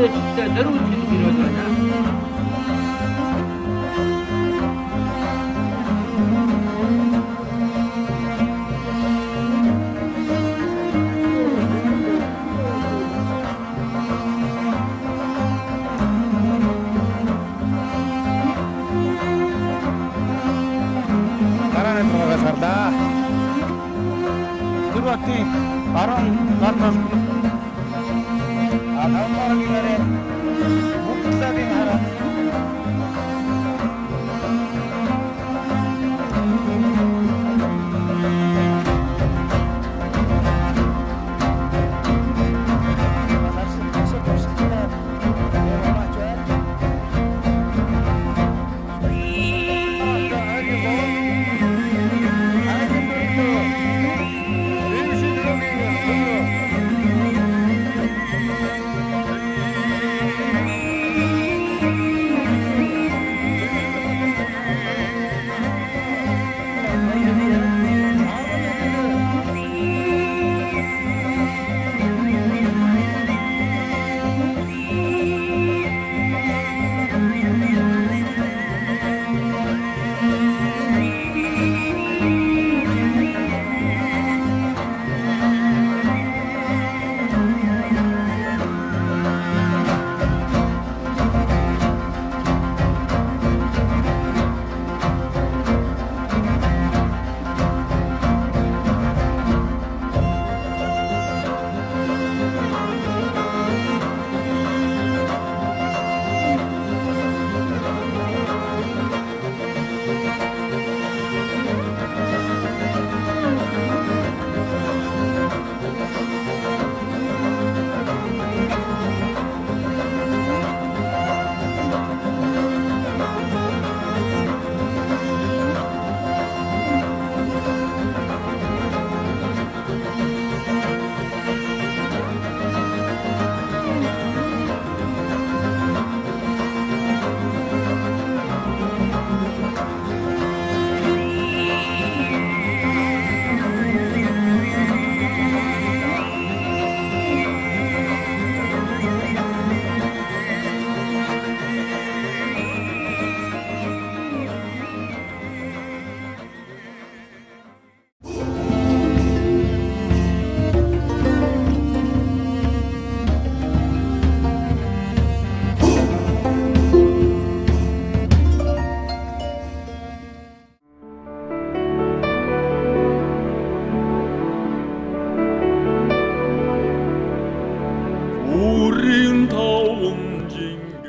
Дөрвөн гэрэл байна. Дараа нь цугаас харлаа. Дөрвөтийн баруун гар тал а тавтаргийн нэрээ Муклагийн хараа.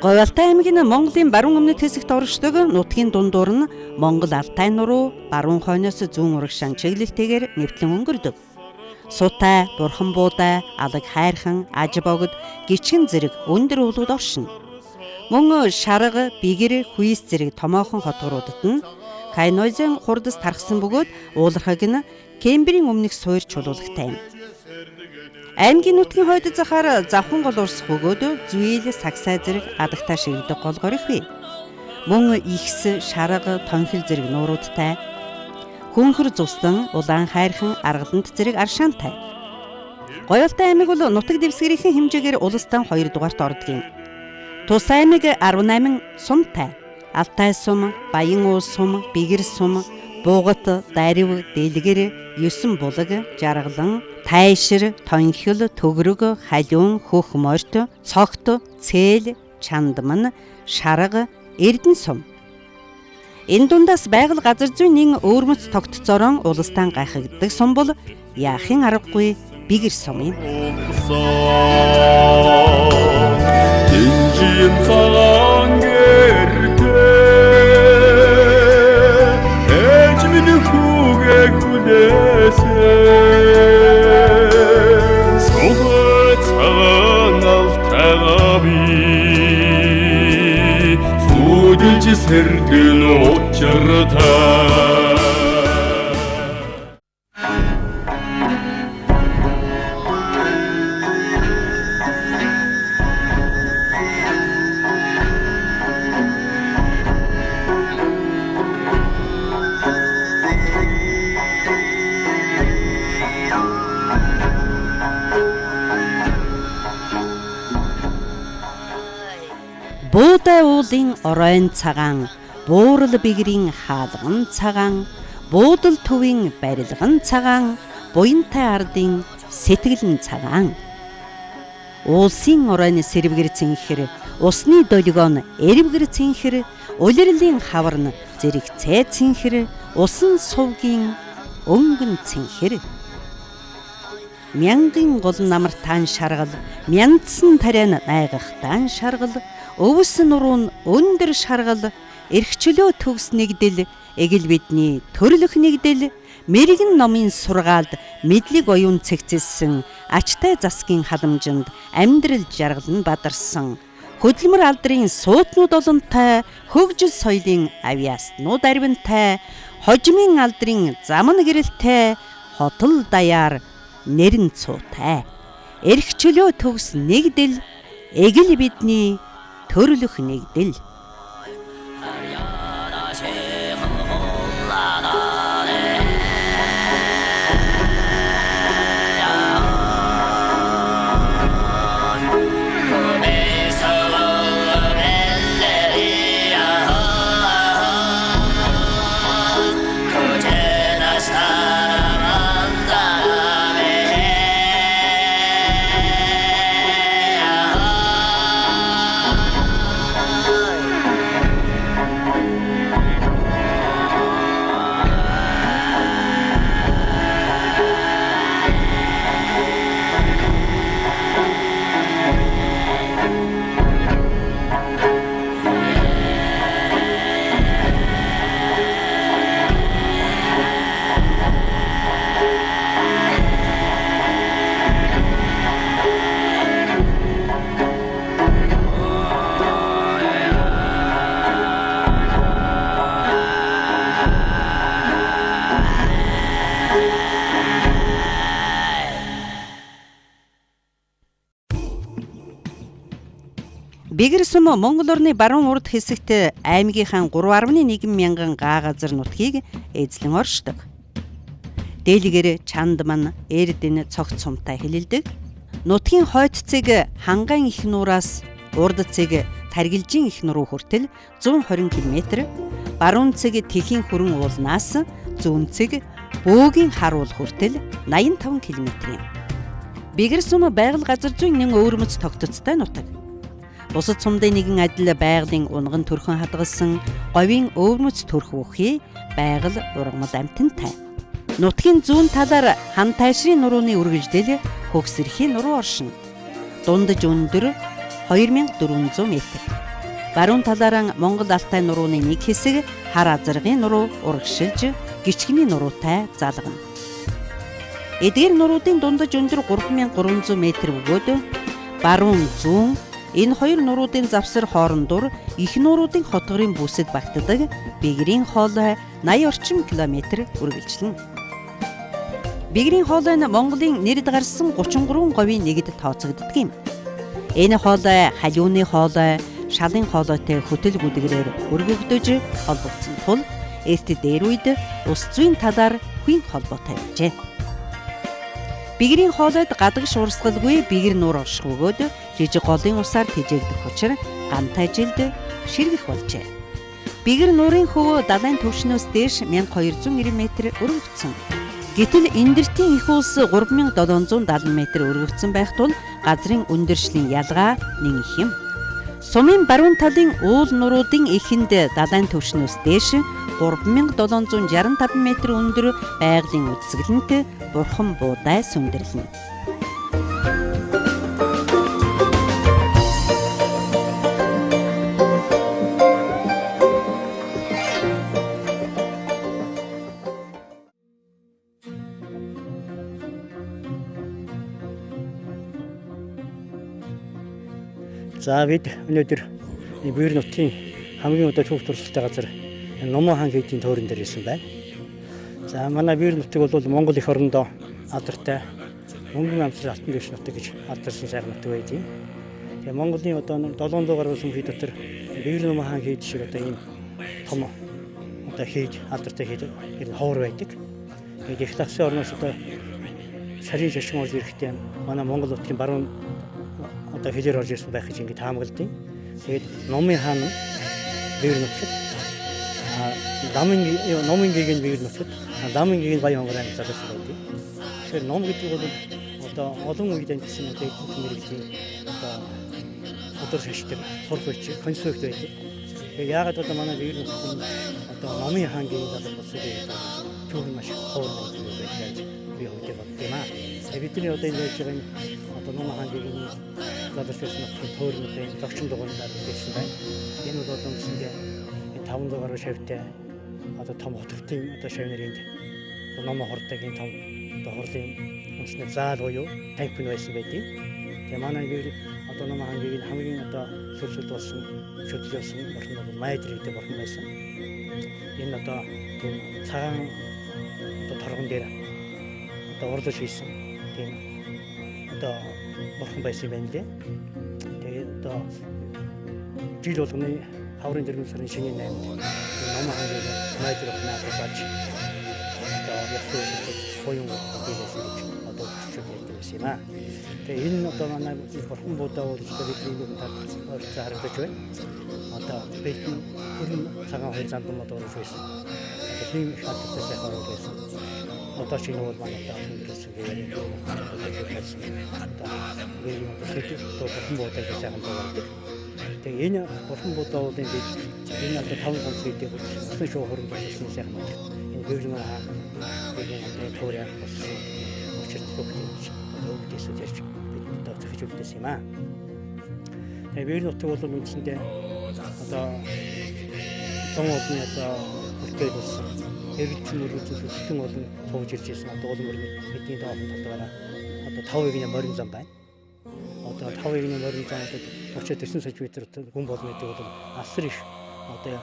Говьалтай аймаг нь Монголын баруун өмнөд хэсэгт оршдог нутгийн дундуур нь Монгол Алтай нуруу баруун хойноос зүүн урагшаан чиглэлтэйгээр нэвтлэн өнгөрдөг. Сутай, Бурхан буудай, Алаг хайрхан, Аж богд, Гичгэн зэрэг өндөр уулууд оршино. Мөн Шарга, Бигэр, Хүйс зэрэг томоохон хотгоруудад нь кайнозын хурдас тархсан бөгөөд уулархаг нь Кембрийн өмнөх суур чулуулагтай юм. Аймгийн нутгийн хойд захаар завхан гол урсах бөгөөд зүйл, сагсай зэрэг адагтаа ширэгдэг голгор их бий. Мөн ихс, шарга, тонхил зэрэг нууруудтай, хөнхөр зустан, улаан хайрхан, аргалант зэрэг аршаантай. Гоёлтой аймаг бол нутаг дэвсгэрийн хэмжээгээр улстан 2 дугаарт ордог юм. Тус аймаг 18 сумтай. Алтай сум, Баян уус сум, Бигэр сум, Буугат, Дарив, Дэлгэр, 9 булаг, Жаргалан, Тайшир, Тонхил, Төгрөг, Халиун, Хөх морьт, Цогт, Цээл, Чандман, Шарга, Эрдэнэ сум. Энэ дундаас байгаль газар зүйн өвөрмөц тогтцоорон улстан гайхагддаг сум бол яахын аргагүй Бигэр сум юм. Сэрдэн учиртай. уулын оройн цагаан, буурал бигрийн хаалган цагаан, буудал төвийн барилган цагаан, буянтай ардын сэтгэлэн цагаан. Уулсын оройн сэрвгэр цэнхэр, усны долгион эрвгэр цэнхэр, улирлын хавар нь зэрэгцээ цэнхэр, усан сувгийн өнгөн цэнхэр. Мянган гол намартаан шаргал, мянцсан тариан найгахтаан шаргал, өвс нуруу нь өндөр шаргал, эрхчлөө төгс нэгдэл, эгэл бидний төрлөх нэгдэл, мэрэгэн номын сургаалд мэдлэг оюун цэгцэлсэн, ачтай засгийн халамжинд амьдрал жаргал нь бадарсан, хөдөлмөр алдрын суутнууд олонтой, хөгжил соёлын авьяаснууд арвинтай, хожимын алдрын заман гэрэлтэй, хотол даяар нэрэн цуутай. Эрхчлөө төгс нэгдэл, эгэл бидний төрлөх нэгдэл. Бэгэр сүм Монгол орны баруун урд хэсэгт аймгийнхаа 3.1 мянган га газар нутгийг эзлэн оршдог. Дээлгэр Чандман, Эрдэнэ цогц сумтай хилэлдэг. Нутгийн хойд цэг Хангайн их нуураас урд цэг Таргилжийн их нуруу хүртэл 120 км, баруун цэг Тэхийн хүрэн уулнаас зүүн цэг Бөөгийн хар уул хүртэл 85 км юм. Бэгэр сүм байгаль газар зүйн нэгэн өвөрмөц тогтцтой нутаг. Бусад сумдын нэгэн адил байгалийн унган төрхөн хадгалсан говийн өвөрмөц төрх бүхий байгаль ургамал амтантай. Нутгийн зүүн талаар хан тайшрын нурууны үргэлжлэл Хөгсөрхийн нуруу оршино. Дундаж өндөр 2400 м. Баруун талаараа Монгол Алтай нурууны нэг хэсэг хар азаргын нуруу урагшилж гичгний нуруутай залгана. Эдгээр нуруудын дундаж өндөр 3300 м бөгөөд баруун зүүн энэ хоёр нуруудын завсар хоорондор их нууруудын хотгорын бүсэд багтдаг Бэгэрийн хоолой 80 орчим километр үргэлжлэнэ. Бэгэрийн хоолой нь Монголын нэрд гарсан 33 говийн нэгд тооцогддог юм. Энэ хоолой халиуны хоолой, шалын хоолойтой хөтөл гүдгэрээр өргөгдөж холбогдсон тул эрт дээр үед ус зүйн талаар хүн холбоотой байжээ. Бэгэрийн хоолойд гадагш урсгалгүй бэгэр нуур орших бөгөөд жижиг голын усаар тэжээгдэх учир гантай жилд ширгэх болжээ. Бэгэр нуурын хөвөө далайн түвшнөөс дээш 1290 м өргөгдсөн. Гэтэл Эндэртийн их улс 3770 м өргөгдсөн байх тул газрын өндөршлийн ялгаа нэн их юм. Сумын баруун талын уул нууруудын эхэнд далайн түвшнөөс дээш 3765 м өндөр байгалийн үзэсгэлэнт бурхан буудай сүндэрлэнэ. За бид өнөөдөр Бэгэр нутгийн хамгийн одоо түүх туршилттай газар Нуман хаан хийдийн тойрон дээр ирсэн байна. За манай Бэгэр нутаг бол Монгол эх орондоо алдартай мөнгөн амсрал алтан дэвш нутаг гэж алдарсан сайхан нутаг байдгийн. Тэгээ Монголын одоо 700 гаруй сүм хий дотор Бэгэр Нуман хаан хийд шиг одоо ийм том одоо хийд алдартай хийд ер нь ховор байдаг. Тэгээд их лахсын орноос одоо сарын шашин орж ирэхдээ манай Монгол нутгийн баруун одоо хэлээр орж ирсэн байх гэж ингэ таамагладаг. Тэгээд Нумын хаан Бээгэр нутагт ламын номын гээг нь Бээгэр нутагт, ламын гээг нь Баян-Хонгор аймаг залууссан байдаг. Тэгэхээр ном гэдэг бол одоо олон үед амжсан одоо эдгээр мэргэжлийн одоо судар шашдаг, сурах бичиг, конспект байдаг. Тэгээ яагаад одоо манай Бээгэр нутагт одоо номын хаан гээг залуу болсон гэдэг түүх нь маш ховор байдаг гэж би хувьдаа боддог юм аа. Тэгээ бидний одоо энэ байж байгаа энэ одоо номын хаан гээг нь залуус нутгийн тойрон одоо энэ зогчин дугуйнаар үлдээсэн байна. Энэ бол одоо үндсэндээ энэ 500 гаруй шавьтай одоо том хотготын одоо шавнар энд ном хордог энэ том одоо хурлын үндэсний заал буюу танхим байсан байдгийг. Тэгээ манай би одоо ном хаангийн хамгийн одоо сүлсэлд болсон шүтж явсан бурхан бол Майдэр гэдэг бурхан байсан. Энэ одоо тийм цагаан одоо торгон дээр одоо урлаж хийсэн тийм одоо бурхан байсан юм байна лээ. Тэгээ одоо жил болгоны хаврын 4 сарын шинийн 8-нд ном хаангийн Майдэр бурхнаа тусааж одоо ясуу буян хийлээсэн гэж одоо хүчтэй ярьдаг байсан юм аа. Тэгээ энэ одоо манай бурхан будаа бол одоо бидний нүгэн талд ойролцоо харагдаж байна. Одоо бэлтэн хөрөн цагаан хоёр зандан мод оруулж байсан. Одоо тийм их алдартай сайхан урал байсан. Одоо ч энэ бол манай одоо хөнгөлсөн гээгээр байсан. Одоо би одоо бурхан будаа гэж сайхан дуугардаг. Тэгээ энэ бурхан будаа бол энэ бид энэ одоо 5 ганц гэдэг усан шоу хөрөнгө болсон сайхан нутагт энэ Бээгэр хаан энэ одоо туурай болсон учирт төгтөж одоо өвдөөсөө ярьж бид одоо зохиж үлдээсэн юм аа. Тэгээ Бээгэр нутаг бол үндсэндээ одоо зун одны одоо бүтээл болсон. Эргэлзэн мөргөжсөн өстөн олон сууж ирж байсан. Одоо улам мөрний бидний доохон талдаараа одоо 5% морин зам байна. Одоо 5% морин зам одоо 30 40 см гүн болно гэдэг бол асар их одоо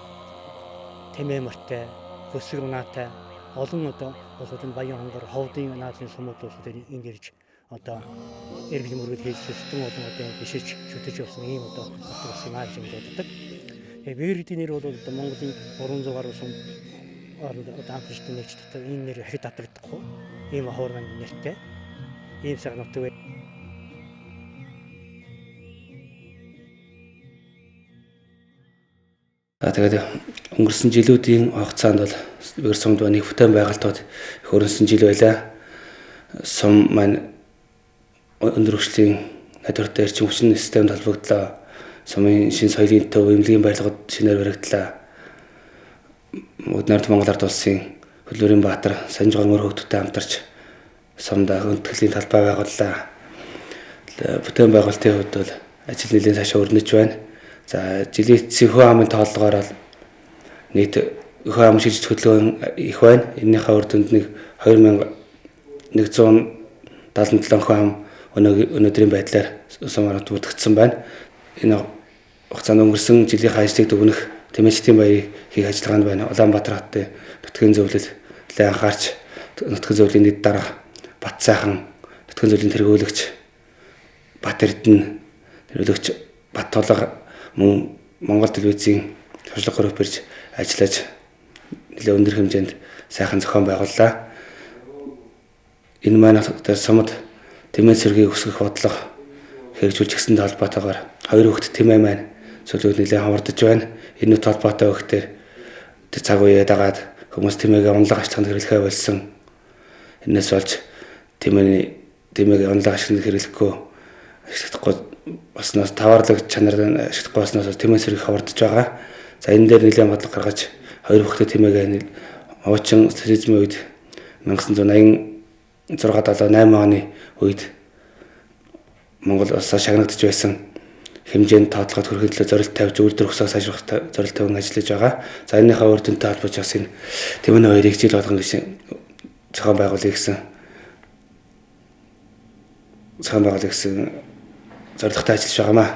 тэмээ морьтой, хөсрөг унаатай олон одоо бол энэ Баян-Хонгор ховдын наадын сумууд бол энд ирж одоо эргэл мөргөл хийж өстөн олон одоо бишиж шүтэж явсан ийм одоо нутаг болсон юм аа гэж боддог. Тэгээ Бээгэр гэдэг нэр бол одоо Монголын 300 гаруй сум оронд одоо анх шилтэн нэгж дотор энэ нэр ахид татагдахгүй ийм ховор манд нэртэй ийм сайхан нутаг. Тэгээд өнгөрсөн жилүүдийн хугацаанд бол Бээгэр сумд нэг бүтээн байгуулалтууд их өрнөсөн жил байлаа. Сум маань өндөр хөгжлийн найдвартай эрчим хүчин системд холбогдлоо. Сумын шинэ соёлын төв, эмнэлгийн барилгууд шинээр баригдлаа. Нарт Монгол Ард улсын Хөлбөрийн Баатар Санжган өөр хүүхдүүдтэй хамтарч сумдаа хүндэтгэлийн талбай байгууллаа. Бүтээн байгуулалтын хувьд бол ажил нэлээд цаашаа өрнөж байна. За жилийн эцсийн хөө амын тооллогоор бол нийт хөө ам шилжих хөдөлгөөн их байна. Энэнийхээ үр дүнд нэг 2177 хөө ам өнөөдрийн байдлаар сум орнот бүртгэгдсэн байна. Энэ хугацаанд өнгөрсөн жилийн ажлыг дүгнэх тэмээчдийн баярыг хийх ажиллагаанд байна. Улаанбаатар хотын нутгийн зөвлөл анхаарч нутгийн зөвлөлийн дэд дарга Батсайхан, нутгийн зөвлөлийн тэргүүлэгч Бат Эрдэнэ, тэргүүлэгч Бат Тулга мөн Монгол телевизийн туршлага групп ирж ажиллаж нэлээд өндөр хэмжээнд сайхан зохион байгууллаа. Энэ маань одоо сумд тэмээ цэргийг өсгөх бодлого хэрэгжүүлж гисэн холбоотойгоор хоёр хүүхэд тэмээ маань сүүлүүд нэлээд ховордож байна. Энэ холбоотой хүүхдээр тэр цаг үеэ дагаад хүмүүс тэмээгээ унлага ашиглаханд хэрэглэхээ болсон. Энээс болж тэмээгээ унлага ашиглаханд хэрэглэхгүй ашиглахгүй болсноос таваарлаг чанар ашиглахгүй болсноос тэмээ цэрэг ховордож байгаа. За энэ дээр нэлээд бодлого гаргаж хоёр хүүхдээ тэмээгээ хуучин социализмын үед 1986 7 8 оны үед Монгол улсаа шагнагдж байсан хэмжээнд тооцоолоод хүрэхин төлөө зорилт тавьж үйлдвэр хөсөө сайжруулах зорилт тавин ажиллаж байгаа. За энэнийхээ үр дүнтэй холбож бас энэ тэмээний хоёрыг жил болгон гэсэн зохион байгуулъя гэсэн зорилготой ажиллаж байгаамаа.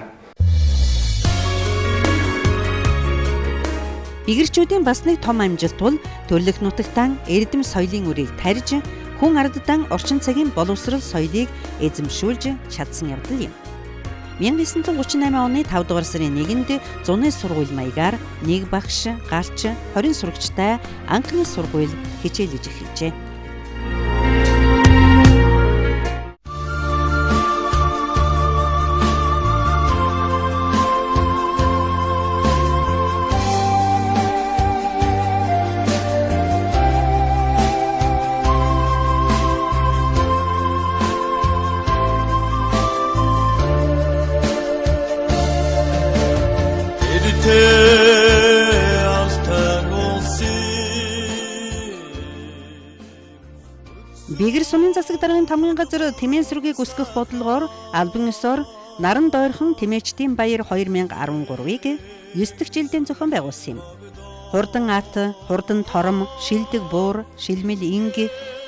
Бэгэрчүүдийн бас нэг том амжилт бол төрлөх нутагтаа эрдэм соёлын үрийг тарьж хүн арддан орчин цагийн боловсрол соёлыг эзэмшүүлж чадсан явдал юм. 1938 оны 5 дугаар сарын 1-нд зуны сургууль маягаар нэг багш, галч, 20 сурагчтай анхны сургууль хичээлж эхэлжээ. Бэгэр сумын засаг даргын тамгын газар Тэмээн сүргийг өсгөх бодлогоор албан ёсоор Наран дойрхон Тэмээчдийн баяр 2013-ыг 9 дахь жилдээ зохион байгуулсан юм. Хурдан ат, хурдан тором, шилдэг буур, шилмэл инг,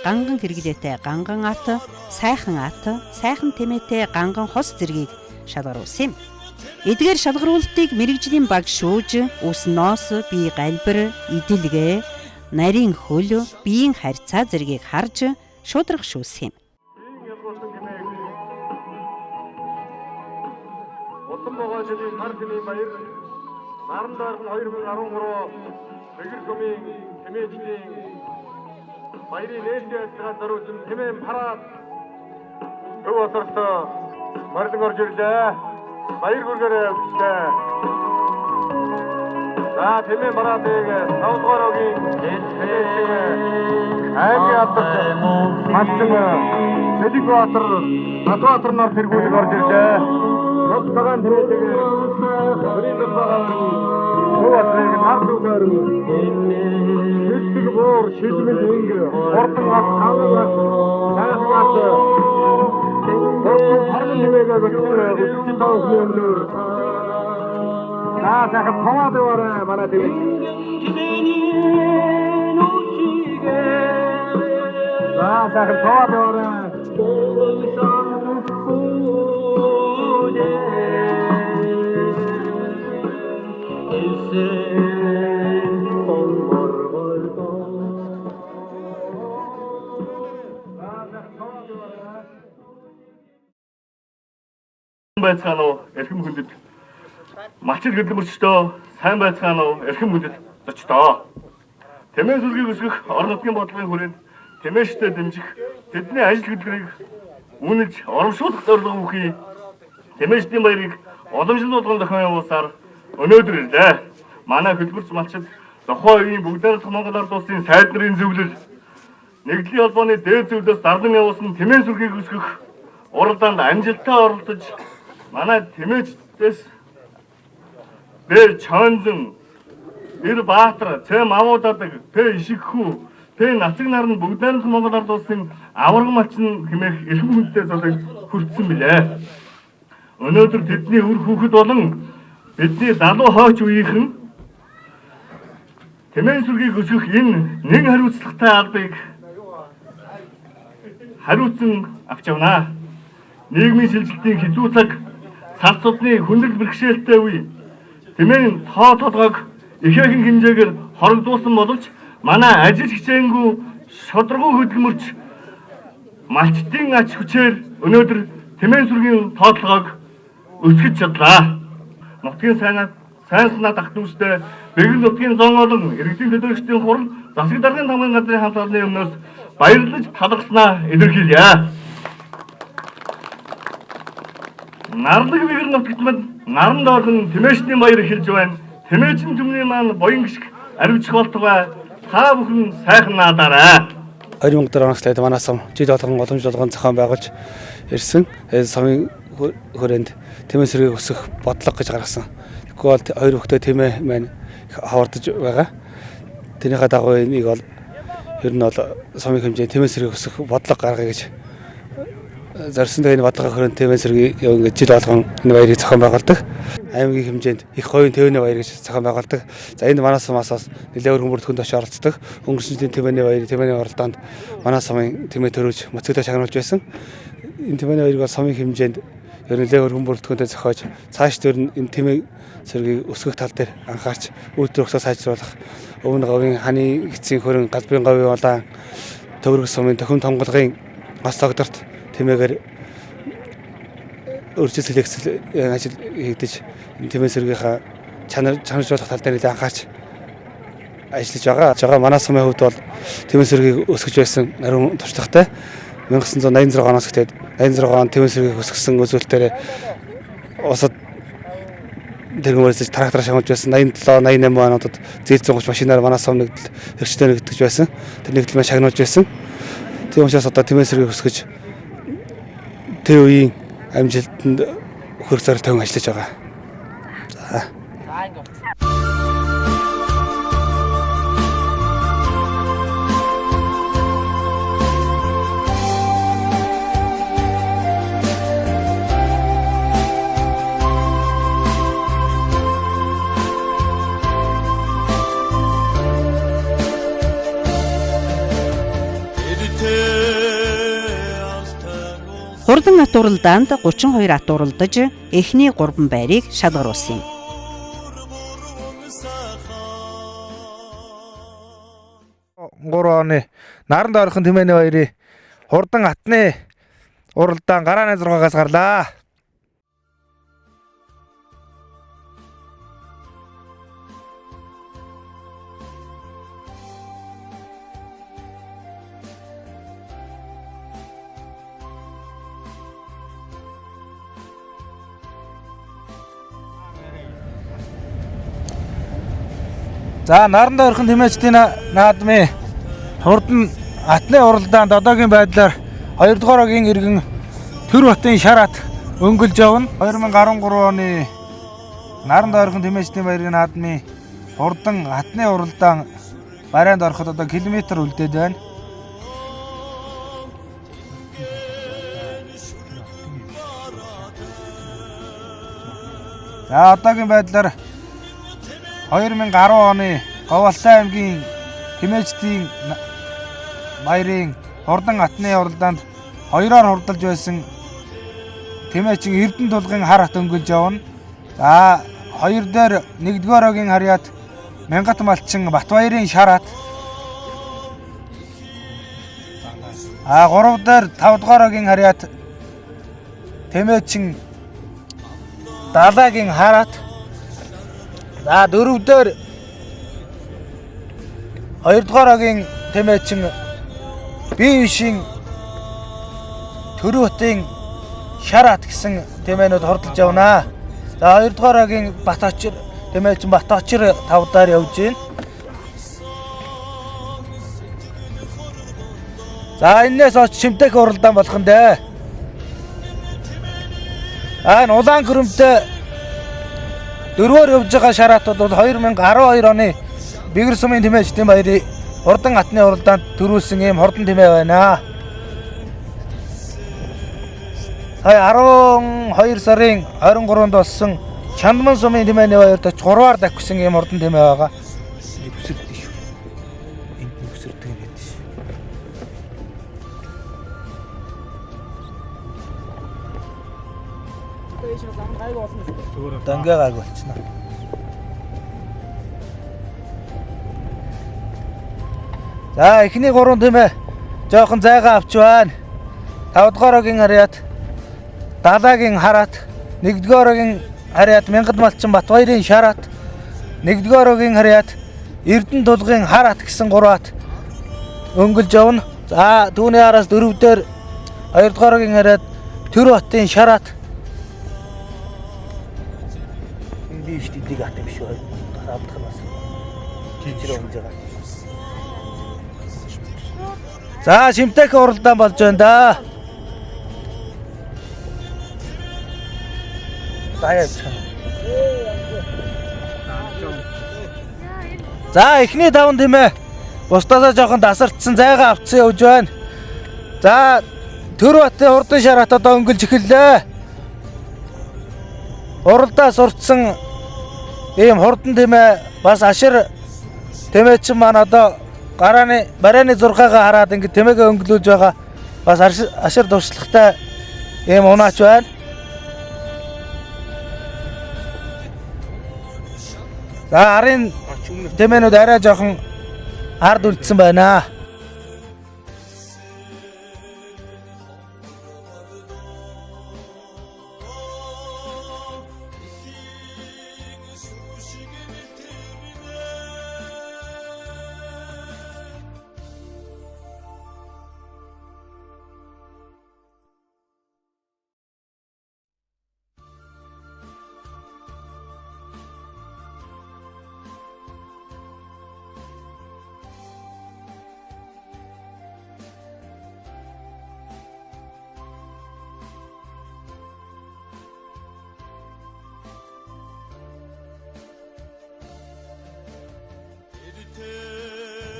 ганган хэрэглээтэй ганган ат, сайхан ат, сайхан тэмээтэй ганган хос зэргийг шалгаруулсан юм. Эдгээр шалгаруултыг мэрэгжлийн баг шүүж, ус ноос, бие галбир, эдэлгээ, нарийн хөл, биеийн харьцаа зэргийг харж шударга шүүсэн юм. Улам богоо жилийн хар тэмээ баяр Наран дойрхон 2013 Бэгэр сумын тэмээчдийн баярын нээлттэй ажиллагаанд зориулсан тэмээн парад Төв болорт морилон орж ирлээ. Баяр хүргээрээ өгчтэй. За тэмээн парадыг 5 дугаар өгийн тэмээчдийн аймгийн алдарт малчин Сэлигбаатар Батбаатар нар тэргүүлэг орж ирлээ. Тус цагаан тэмээчийг бүрийн байгаа Төв болрыг нар дүүгээр шилдэг буур, шилмэл инг, хурдан ат, хаван ат, сайхан ат, хурдан харман тэмээгээ өчсөн тав хүний өмнөр. За сайхан цаваад яваарай манай тэмээ. За сайхан цаваад яваарай. Байцгаана уу эрхэм хүндэт малчид хөдөлмөрчдөө, сайн байцгаана уу эрхэм хүндэт зочдоо. Тэмээн сүргийг өсгөх орон нутгийн бодлогын хүрээнд тэмээштэй дэмжих, тэдний ажил хөдөлгөөнийг үнэлж урамшуулах зорилго бүхий тэмээшдийн баярыг уламжлал болгон зохион явуулсаар өнөөдөр ирлээ. Манай хөдөлмөрч малчид тухайн үеийн Бүгд найрамдах Монгол Ард Улсын сайд нарын зөвлөл нэгдлийн холбооны дээд зөвлөлөөс зарлан явуулсан тэмээн сүргийг өсгөх уралдаанд амжилттай оролцож манай тэмээчдээс Б. Чонзон, Эр Баатар, Ц. Мавуудадаг, П. Ишигхүү, П. Нацаг нар нь Бүгд найрамдах Монгол Ард Улсын аварга малчин хэмээх эрхэм хүндтэй зургийг хүртсэн билээ. Өнөөдөр тэдний үр хүүхэд болон бидний залуу хойч үеийнхэн тэмээн сүргийг өсгөх энэ нэг хариуцлагатай албыг хариуцсан авч явна. Нийгмийн шилжилтийн хэцүү цаг, цалц судны хүндрэл бэрхшээлтэй үе тэмээн тоо толгойг ихээхэн хэмжээгээр хорогдуулсан боловч манай ажил хичээнгүй шударгуу хөдөлмөрч малчдын ач хүчээр өнөөдөр тэмээн сүргийн тоотлогыг өсгөж чадлаа. Нутгийн сайн санаа ах дүүстэй Бэгэр нутгийн зон олон иргэдийн төлөөлөгчдийн хурал засаг даргын тамгын газрын хамт олонны өмнөөс баярлаж талархснаа илэрхийлье. Нарлаг Бэгэр нутагт мань наран дойрхон тэмээшний баяр эхэлж байна. Тэмээчин түмний маань буян гишг аривчих болтугай та бүхэн сайхан наадаарай. 2007 оноос л манай сум жил болгон уламж болгон зохион байгуулж ирсэн. Сумын хүрээнд тэмээн сүргийг өсгөх бодлого гэж гаргасан. Тэгэхгүй бол хоёр хүүхдээ тэмээ маань ховордож байгаа. Тэрнийхээ дагуу энийг бол ер нь бол сумын хэмжээнд тэмээн сүргийг өсгөх бодлого гаргая гэж зорьсон. Тэгээ энэ бодлогын хүрээнд тэмээн сүргийг ингээд жил болгон энэ баярыг зохион байгуулдаг. Аймгийн хэмжээнд их гоё тэмээний баяр гэж зохион байгуулдаг. За энэ манай сумаас бас нэлээд өргөн бүртгэнд очиж оролцдог. Өнгөрсөн жилийн тэмээний баяр, тэмээний оролдоонд манай сумын тэмээ төрүүлж моцгодоо шагнуулж байсан. Энэ тэмээний баярыг бол сумын хэмжээнд ер нь нэлээд өргөн бүртгэнтэй зохиож цааш дээр нь энэ тэмээ сүргийг өсгөх тал дээр анхаарч үйлдвэр өгсөө сайжруулах, өвн говийн ханы эцсийн хөрөн, галбын говийн улаан, төвөрг сумын төхөм томголгын гос цогдорт тэмээгээр өрчил сэлэгцэл ажил хийгдэж энэ тэмээ сүргийнхаа чанаржуулах тал дээр нэлээд анхаарч ажиллаж байгаа. Жага манай сумын хувьд бол тэмээ сүргийг өсгөж байсан нарийн туршлагатай. 1986 оноос эхлээд 86 он тэмээ сүргийг өсгөсөн үзүүлэлтээр улсад тэргүүн мөрөсөж трактор шагнуулж байсан. 87 88 онуудад зээл 130 машинаар манай сум нэгдэл хөрчтэй нэгтгэж байсан. Тэр нэгдэл маань шагнуулж байсан. Тийм учраас одоо тэмээ сүргийг өсгөж тэр үеийн амжилтанд хүрэх зорилт тавин ажиллаж байгаа. За. Хурдан ат уралдаанд 32 ат уралдаж эхний 3 байрыг шалгаруулсан юм. 3 оны Наранд ойрхон Тэмээний баярын хурдан атны уралдаан гарааны 6-аас гарлаа. За Наранд ойрхон Тэмээчдийн наадмын хурдан атны уралдаанд одоогийн байдлаар 2 дугаар огийн иргэн Төр батын шар ат өнгөлж явна. 2013 оны Наранд ойрхон Тэмээчдийн баярын наадмын хурдан атны уралдаан барайнд ороход одоо километр үлдээд байна. За одоогийн байдлаар 2010 оны Говьалтай аймгийн Тэмээчдийн баярын хурдан атны уралдаанд хоёроор хурдалж байсан Тэмээчин Эрдэнэ тулгын хар ат өнгөлж явна. За хоёр дээр нэгдүгээр огийн харьяат Мянгат малчин Батбаярын шар ат. А гурав дээр тавдугаар огийн харьяат Тэмээчин Далаагийн хар ат. За дөрөв дээр хоёрдугаар огийн Тэмээчин Бие бишийн Төрөтийн шар ат гэсэн тэмээнүүд хурдалж явна. За хоёрдугаар огийн Баточир Тэмээчин Баточир тавдаар явж байна. За энээс хойш Шимтэх уралдаан болох нь дээ. А энэ улаан гөрөмтэй дөрвөөр явж байгаа шар ат бол 2012 оны Бэгэр сумын Тэмээчдийн баярын хурдан атны уралдаанд төрүүлсэн ийм хурдан тэмээ байна. Сая 12 сарын 23-нд болсон Чандман сумын тэмээний баярт очиж 3-аар давхисан ийм хурдан тэмээ байгаа. Нүсэрдэг шүү. Энд нүсэрдэг юм байна шүү. Дангаа гайг болчихно. За эхний 3 тэмээ жоохон зайгаа авч байна. 5 дугаар огийн харьяат Далаагийн хараат, 1 дугаар огийн харьяат Мянгат малчин Батбаярын шараат, 1 дугаар огийн харьяат Эрдэнэ тулгын хараат гэсэн 3 ат өнгөлж явна. За түүний араас 4 дээр 2 дугаар огийн харьяат Төр батын шараат. Би биш дийг ат юм шүү. Авдах нь бас. Тийчрээ өнгөж байгаа. За Шимтэх уралдаан болж байна да. За эхний таван тэмээ бусдаасаа жоохон дасарчсан зайгаа авцсан явж байна. За Төр батын хурдан шар ат одоо өнгөлж эхэллээ. Уралдаа сурцсан ийм хурдан тэмээ бас ашир тэмээчин маань одоо гарааны барайны 6-гаа хараад ингэ тэмээгээ өнгөлүүлж байгаа бас ашир туршлагатай ийм унаач байна. За арын тэмээнүүд арай жоохон ард үлдсэн байна.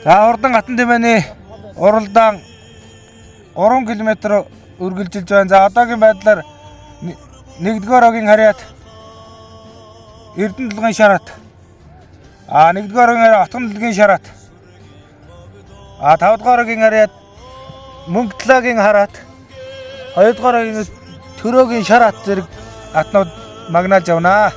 За хурдан гатан тэмээний уралдаан 3 км үргэлжилж байна. За одоогийн байдлаар 1-р огийн харьяат Эрдэнэ тулгын шараат. А 1-р огийн харьяат Отгон тулгын шараат. А 5-р огийн харьяат Мөнгө талаагийн хараат. Хоёрдугаар энэ төрөөгийн шар ат зэрэг атнууд магнаалж явнаа.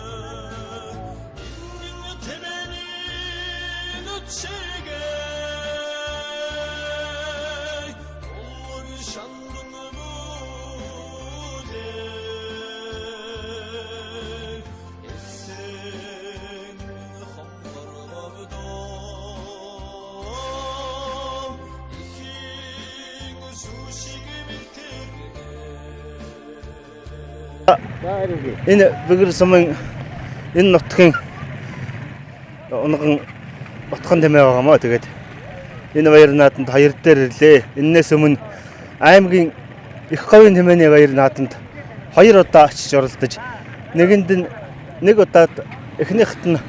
Энэ Бэгэр сумын энэ нутгийн унган Ботхон тэмээ байгаа мó. Тэгээд энэ баяр нааданд хоёр дээр ирлээ. Эннээс өмнө аймгийн их говийн тэмээний баяр нааданд хоёр удаа очиж оролдож, нэгэнд нь нэг удаад эхнийхт нь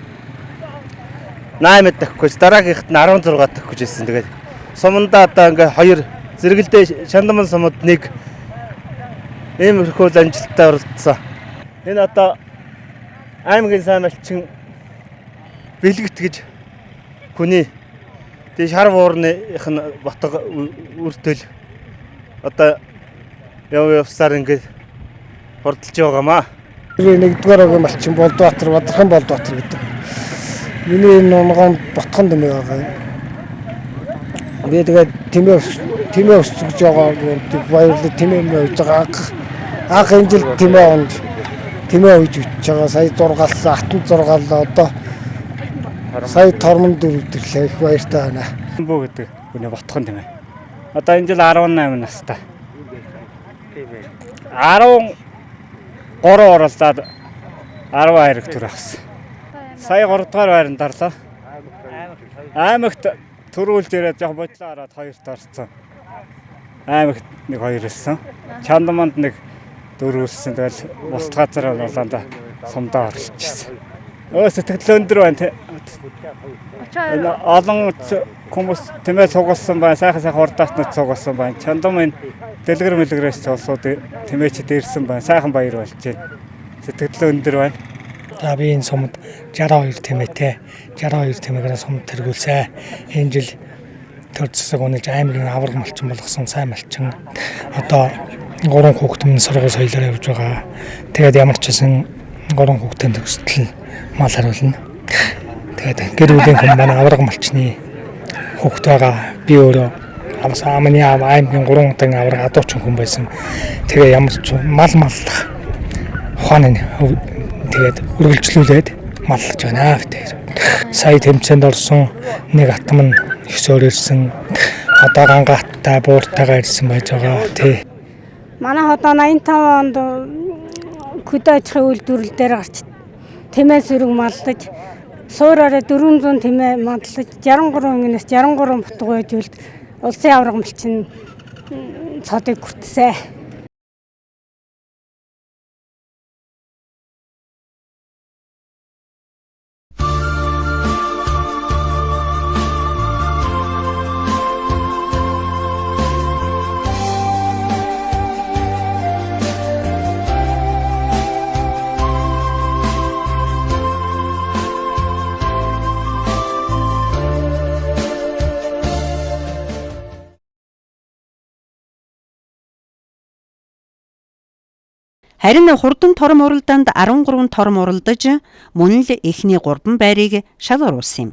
8 дахиж, дараагийнхт нь 16 дахиж ирсэн. Тэгээд сумандаа одоо ингээ хоёр зэрэгэлдээ Шандаман сумад нэг иймэрхүү амжилттай оролцсон. Энэ одоо аймгийн сайн малчин бэлгэт гэж хүний тэг шар буурных нь ботго үртэл одоо явсаар ингээд хурдалж байгаамаа. Нэгдүгээр огийн малчин Болдбаатар, Бадархан Болдбаатар гэдэг. Миний энэ унган Ботхон тэмээ байгаа юм. Би тэгээд тэмээ өсгөж байгаа баярлал тэмээ мөж байгаа. Анх энэ жил тэмээ онд тэмээ үйж өчж байгаа. Сая 6-алсан, атан 6-лаа, одоо сая тормон 4 төрлөө. Их баяртай байна. Бөө гэдэг хүний Ботхон тэмээ. Одоо энэ жил 18 настай. 13 оролдоод 12 төр авсан. Сая 3 дугаар байранд орлоо. Аймагт төрүүлж ирээд яг бодлоо хараад хоёрт орсон. Аймагт нэг хоёр ирсэн. Чандаманд нэг дөрөв ирсэн. Тэгэл бусд газар болондоо сумдаа оролцсон. Сэтгэл өндөр байна. Энэ олон хүмүүс тэмээ цугласан байна. Сайхан сайхан хурдаатнууд цугласан байна. Чандам энэ дэлгэр мэлгэрээс цугласууд тэмээчд ирсэн байна. Сайхан баяр болж байна. Сэтгэл өндөр байна. За би энэ сумд 62 тэмээтэй 62 тэмээгээр сумд тэргүүлсэн. Энэ жил төр засаг үнэлж аймгийн аварга малчин болгосон сайн малчин. Одоо 3 хүүхэд минь сургууль соёлоор явж байгаа. Тэгээд ямар ч байсан 3 хүүхдийн төгсөлтөл мал хариулна. Тэгээд гэр бүлийн хүн манай аварга малчны хүүхэд байгаа. Би өөрөө амны аймгийн 3 удаагийн аварга адуучин хүн байсан. Тэгээ ямар ч мал маллах ухааны тэгээд үргэлжлүүлээд маллаж байна битээр. Сая тэмцээнд орсон нэг атам нь ихсөөр ирсэн. Одоо гангааттай бууртайгаа ирсэн байж байгаа тий. Манай одоо 85 онд хөдөө аж ахуйн үйлдвэрлэл дээр гарч тэмээ сөрөг маллаж суураараа 400 тэмээ маллаж 63 ангинаас 63 бутг байж үлд улсын аварга малчин цодыг хүртсэн. Харин хурдан тором уралдаанд 13 тором уралдаж мөн л эхний 3 байрыг шалгаруулсан юм.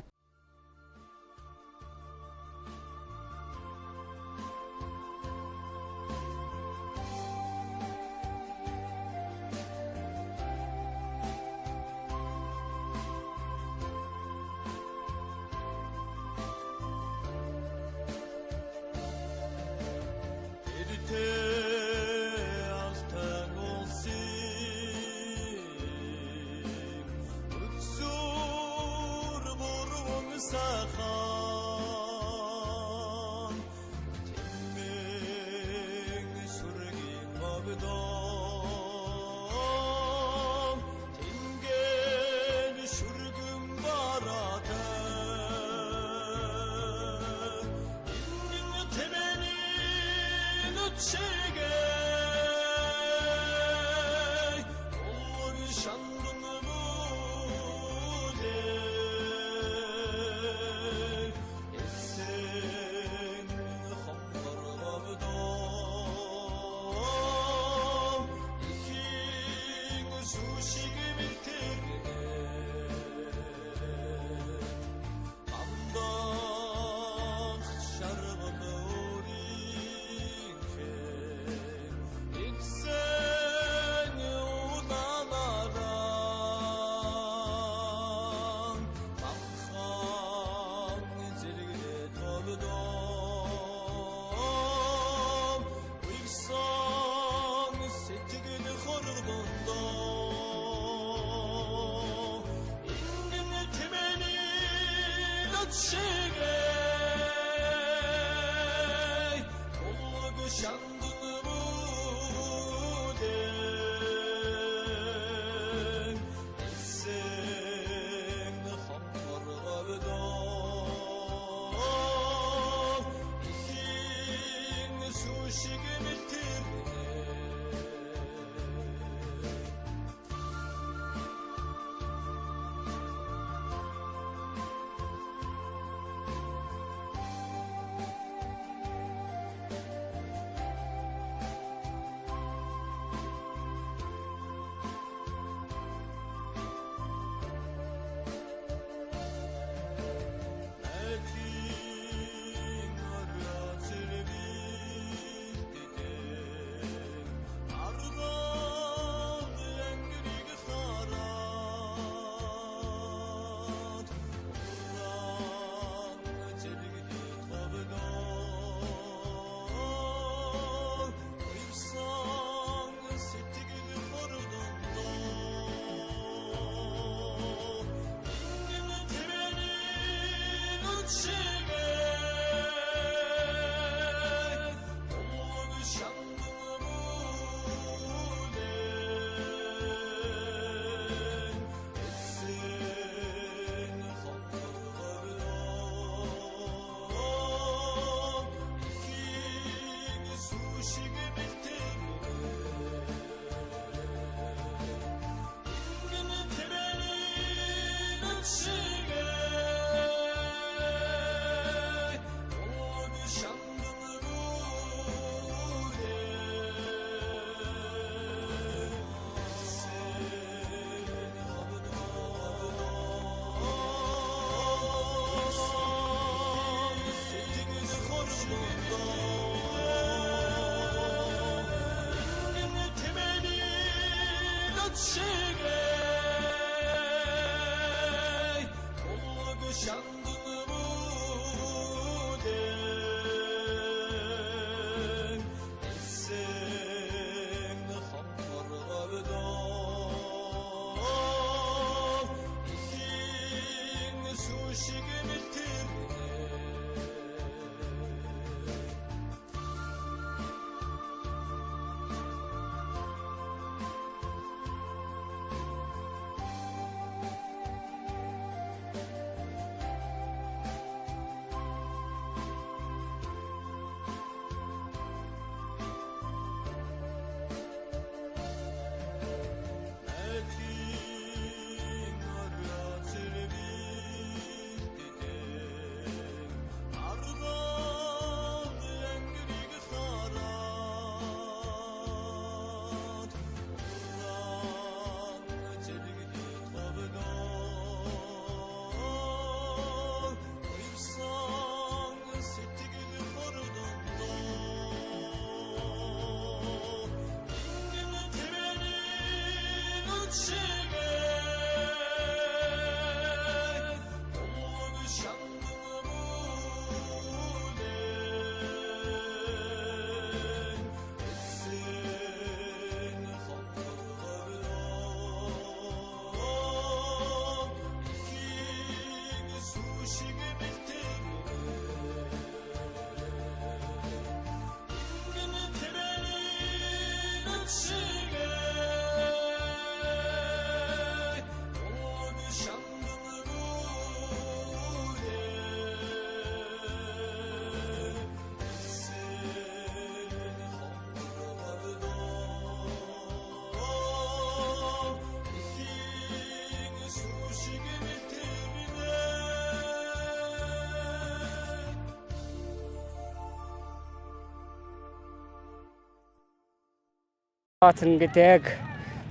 Баатар гэдэг.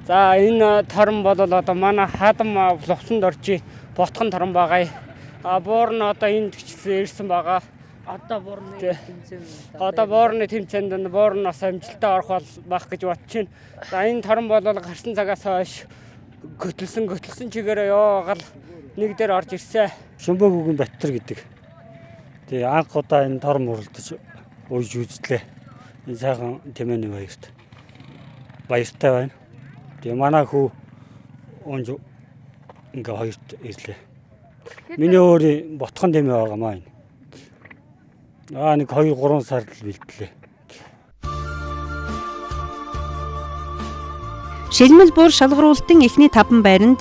За энэ торон бол одоо манай хадам лувсан доржи ботхон торон байгаа. А буур нь одоо энд гिचсэн ирсэн байгаа. Одоо буурны тэмцээнд одоо буурны тэмцээнд буур нь бас амжилттай орох байх гэж бодож байна. За энэ торон бол гарсан цагаас хойш хөтлсөн чигээрээ яваагаал нэг дээр орж ирсэн. Шүмбөг үгэн Баттар гэдэг. Тэгээ анх удаа энэ торон муралдаж ууж үзлээ. Энэ сайхан тэмээний баярт. Баяртай байна. Тэгээ манай хүү унж ингээ хоёрт ирлээ. Миний өөрийн ботхон тэмээ байгаа маа энэ. Аа нэг 2 3 сард л бэлтлээ. Шилмэл буур шалгаруулалтын эхний 5 байранд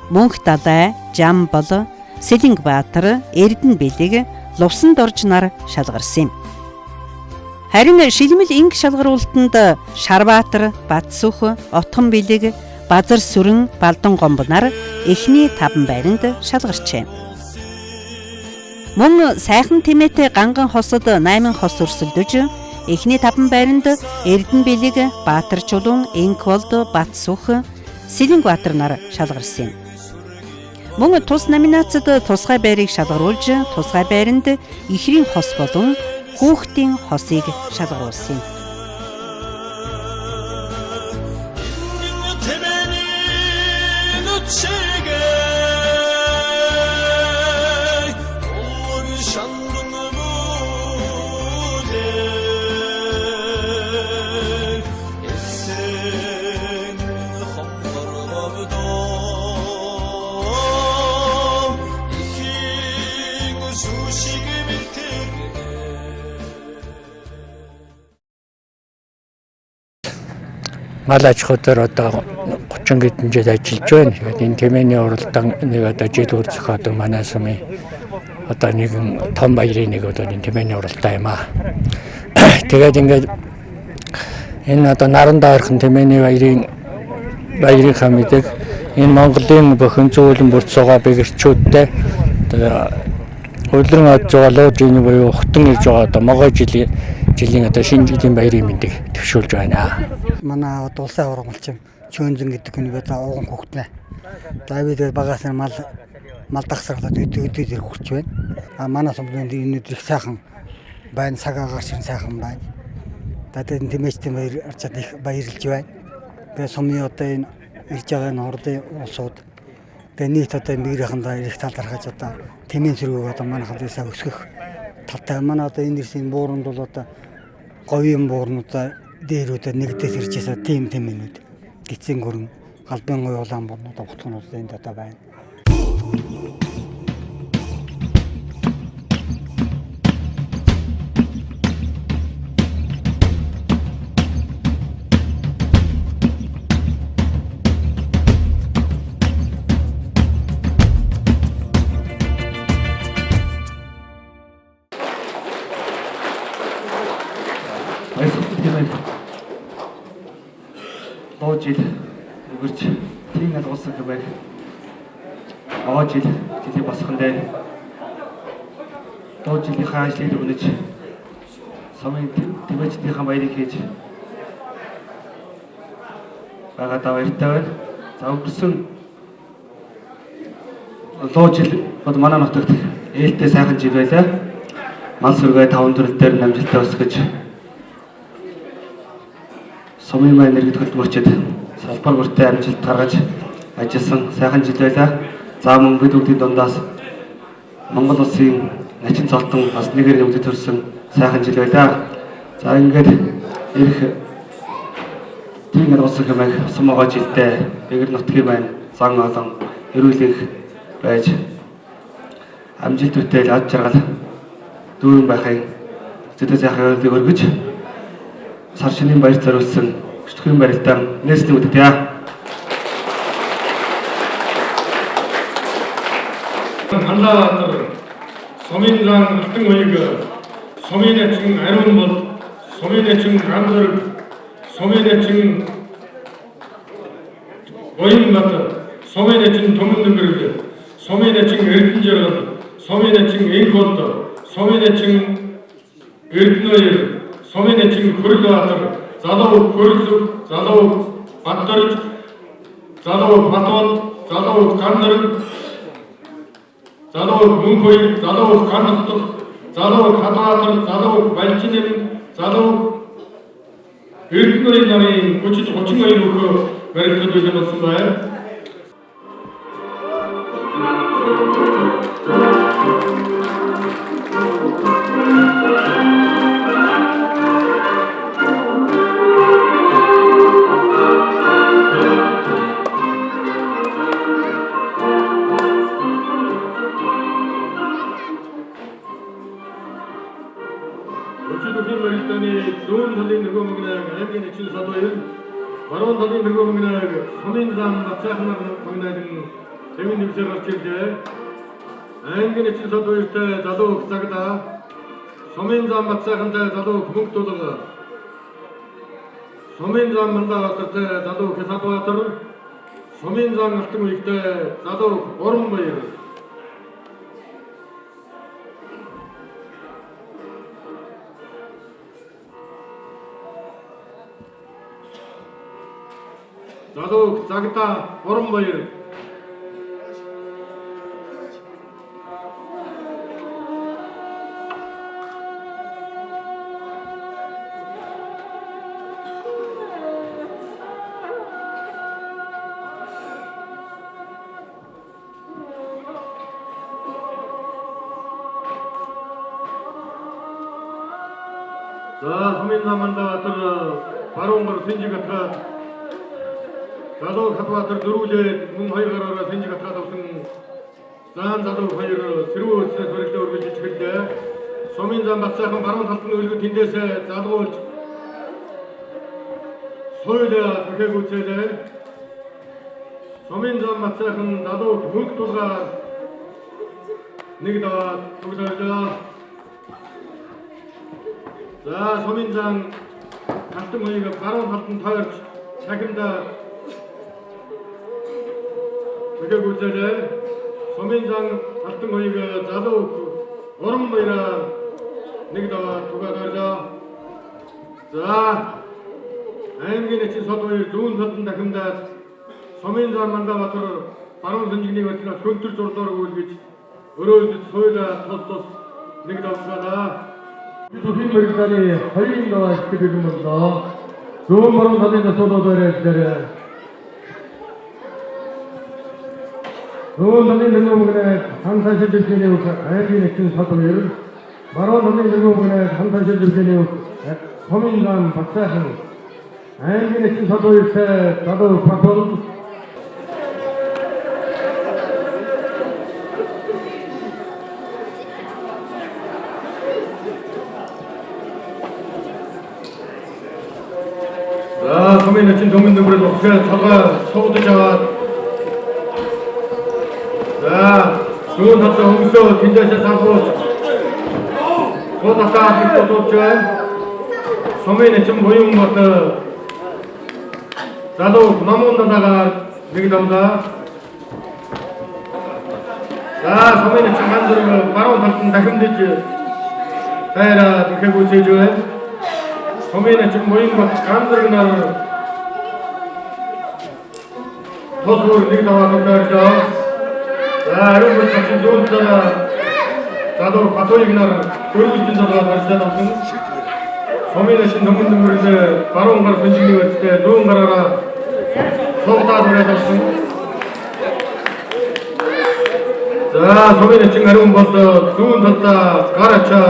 Мөнх Далай, Жамбал, Сэлэнг Баатар, Эрдэнэ Бэлэг, Лувсан Дорж нар шалгарсан юм. Харин шилмэл инг шалгаруулалтанд Шарбаатар, Батсүх, Отхон Бэлэг, Базар Сүрэн, Балдан Гомб нар эхний 5 байранд шалгарчээ. Мөн сайхан тэмээтэй Ганган хосод 8 хос өрсөлдөж эхний 5 байранд Эрдэнэ Бэлэг, Баатар Чулуун, Энкволд, Батсүх, Сэлэнг Баатар нар шалгарсан юм. Мөн тус номинацид тусгай байрыг шалгаруулж тусгай байранд ихрийн хос болон хүүхдийн хосыг шалгаруулсан юм. Мал аж ахуй дээр одоо 30 хэдэн жил ажиллаж байна. Тэгээд энэ тэмээний уралдаан нэг одоо жил бүр зохиодог манай сумын одоо нэгэн том баярын нэг одоо энэ тэмээний уралдаан юм аа. Тэгээд ингээд энэ одоо наран дойрхон тэмээний баярынхаа мэдэг энэ Монголын бохин зөөлөн бүрт суугаа бэгэрчүүдтэй одоо өдрөн одж байгаа луужийн буюу хутан ирж байгаа одоо могой жилийн одоо шинэ жилийн баярын мэндийг төвшүүлж байна. Манай одоо улсын аварга малчин Чөөнзөн гэдэг хүн би за ууган хүүхднэ. За би тэгээд багаас нь мал дагсарлаад өдөө ирэх хүрч байна. А манай сумын энэ өдөр их сайхан байна, цаг агаар шин сайхан байна. За тэгээд тэмээчтэй баяр арчаад их баярлж байна. Тэгээд сумын одоо энэ ирж байгаа энэ хурлын улсууд тэгээ нийт одоо мэрийнхэндээ ирэх талархаж одоо тэмээн сүргийг одоо манайханд сайн өсгөх талтай. Манай одоо энэ ирсэн бууранд бол одоо говийн буурнуудаа дээрүүдээ нэгдээс ирж байсан тийм тэмээнүүд гисийн гүрэн галбын гуй улаан буурнууд бутгнууд энд одоо байна. Луу жил өнгөрч тийм алгуулсан хэмээх овоо жил жилийн босхон дээр луу жилийнхаа ажлыг өгнөж сумын тэмээчдийнхаа баярыг хийж байгаадаа баяртай байна. За өнгөрсөн луу жил бол манай нутагт ээлтэй сайхан жил байлаа. Мал сүргээ 5 төрөл дээр амжилттай өсгөж сумын маань иргэд хөдөлмөрчид салбар бүртээ амжилт гаргаж ажилласан сайхан жил байлаа. За мөн бид бүгдийн дундаас Монгол улсын начин цолтон бас нэгээр нүгдэд төрсэн сайхан жил байлаа. За ингээд ирэх тийм алгуулсан хэмээх сум огоо жилдээ бэгэр нутгийн маань зан олон эрүүлэх байж амжилт бүтээл ад жаргал дүүрэн байхыг зөдөө сайхан өргөж өргөж сар шинийн баяр зориулсан өчтөрийн барилдаан нээсний үддээ. Манлаатар сумын зан алтан хоёг сумын начин ариун бол сумын начин гамзэрэг сумын начин Гоёнбат сумын начин түмэн нэмрэг сумын начин эрдэн жаргал сумын начин энх болд сумын начин Эрдэнэ сумын начин Хөрөлбаатар залуу Хөрөлзөг залуу Батдорж залуу Батуул залуу Ганзэрэг залуу Мөнхөй залуу Ганхтах залуу Хадбаатар залуу Балжинэм залуу Эрдэнэ нарын 30 32 бүхөө барилдад бэлэн болсон байна. Өчигдрийн барилдааны зүүн талын нөгөө мөнгөнөг аймгийн нэгэн садваяр баруун талын нөгөө мөнгөнөг сумын зам Бацайхан мөнгөнөг тэмэн нэмсээр гарч ирлээ. Аймгийн нэгэн садваяртай залуу их цагдаа сумын зам Бацайхантай залуу их мөнгө тулга сумын зам Манлаабаатартай залуу их Хятадбаатар сумын зам Алтан үеигтэй залуу их Уран баяр. Залуу цагдаа Уран баяр. За сумын зам Манлаабаатар баруун гар сэнжиг атгаад залуу Хатбаатар дөрвөлээд мөн хоёр гараараа сэнжиг атгаад авсан заан залуу хоёр сэрүү өлснөөс барилдаа үргэлжлэж эхэллээ. Сумын зам Бацайхан баруун талд нь өлгөд тэндээсээ залгуулж соёлоо дахиад үзээлээ. Сумын зам Бацайхан залуу мөнгө тулгаар нэг даваад төгсөөлөө. За сумын зам алтан хоёрыг баруун талд нь тойрч цахимдаа дахиад үзээлээ. Сумын зам алтан хоёрыг залуу уран баяраа нэг даваа тугаад орлоо. За аймгийн нэчин сод хоёр зүүн талд нь дахимдаад сумын зам Манлаабаатар баруун сэнжигний барилдаас хөнтөр зурлаар гүйлгэж өрөөлдөж соёлоо тус тус нэг давсгалаа. Зүхийн барилдааны хоёрын даваа ихтэй бэлэн боллоо. Зүүн баруун талын засуулууд бариад дээр Зүүн талын дөрвөн бүлэг хан таашил дэвшээний үг аймгийн нэчин сод хоёр, баруун талын дөрвөн бүлэг хан таашил дэвшээний үг сумын зам Батсайхан, аймгийн нэчин сод хоёртой залуу Батул. За сумын нэчин түмэн дүмрэл ухшаа цолгой суудаж аваад за зүүн талаа хөнгөлөө тэндээсээ залгууж гол талаа хөлтөж байна. Сумын нэчин буян бот залуу номон далаагаар нэг давлаа. За сумын нэчин ган зэрэг баруун талд нь дахимдэж дайраа тэхэг үзэж байна. Сумын нэчин буян бот ган зэрэг нар тос бүр нэг даваа төгтөрлөө. За ариун бот хачин зүүн талаа залуу Батуйг нар дөрвөлжин залгаа барьсаад авсан. Сумын нэчин түмэн дүмэрлээ баруун гар бэнжигний барьцтай зүүн гараараа суугдаад бариад авсан. За сумын нэчин ариун бот зүүн талдаа гар ачаа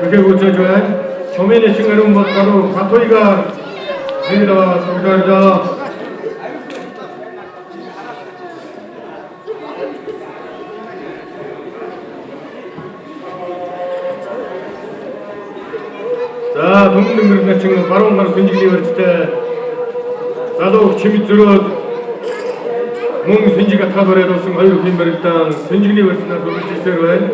тэхэг үзэж байна. Сумын нэчин ариун бот залуу Батуйгаар нэг даваа төгтөрлөө. За түмэн дүмэр начин баруун гар сэнжигний барьцтай залуу чимэд зөрөөд мөн сэнжиг атгаа бариад болсон хоёр хүн барилдаан сэнжигний барьцнаар дүрж ирсээр байна.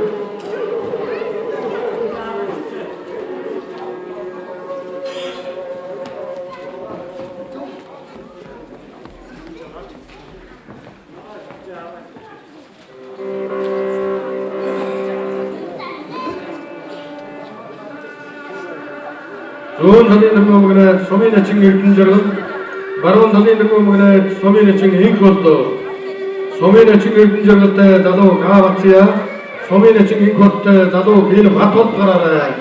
Зүүн талын дөрвөн бүлэг сумын начин Эрдэнэ жаргал, баруун талын дөрвөн бүлэг сумын начин инх болдоо. Сумын начин Эрдэнэ жаргалтай залуу Гааваця, сумын начин инх болтой залуу Гин Батулд гараарай.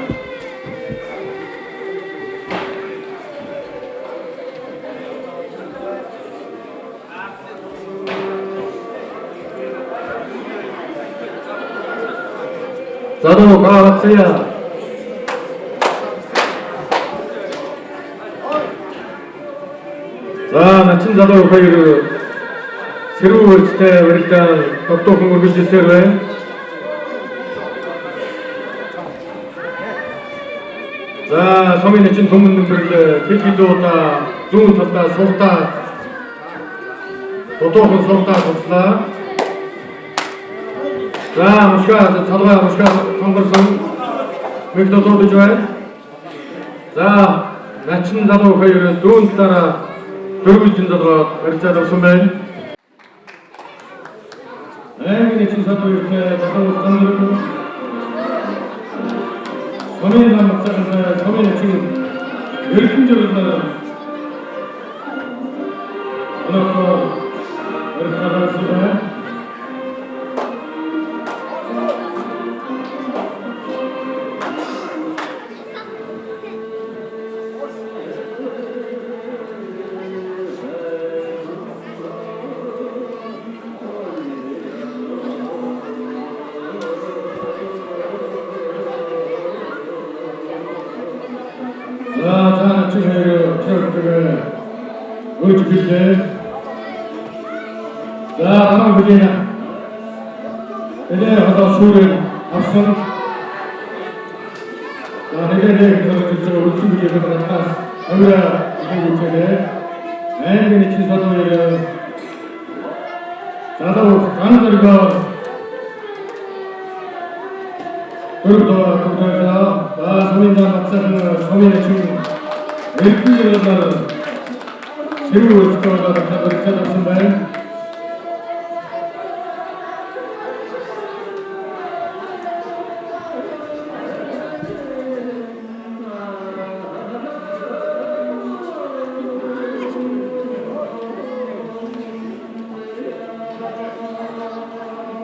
Залуу Гааваця. За начин залуу хоёр сэрүү өрчтэй барилдаан тогтоохон үргэлжилсээр байна. За сумын начин түмэн дүмбэрлээ хэд хэд удаа зүүн талдаа сувдаа дутуухан сувдаа туслаа. За мушгаа цалгаа мушгаа хонгорсон нэг дутуудаж байна. За начин залуу хоёр зүүн талаараа дөрвөлжин залгаа барьцаад авсан байна. Аймгийн нэчин сад үертэй залуу ган зэрэг сумын зам цахилгаан сумын нэчин Эрдэнэ жаргалаар өнөөхөө барьцаад авсан байна. За дараа бүлээн энэ одоо шүүрэн авсан. За нэг нэг зөв үлдсэн бүлээн надаас авира үзүүлээ. Аймгийн нэчин сад хоёр залуу ган зэрэг дөрөв төгтөөлөө. За сумын зам батсайхан сумын нэчин Эрдэнэ жаргалаар сэрүү өрчтэй болоод барьцаад авсан байна.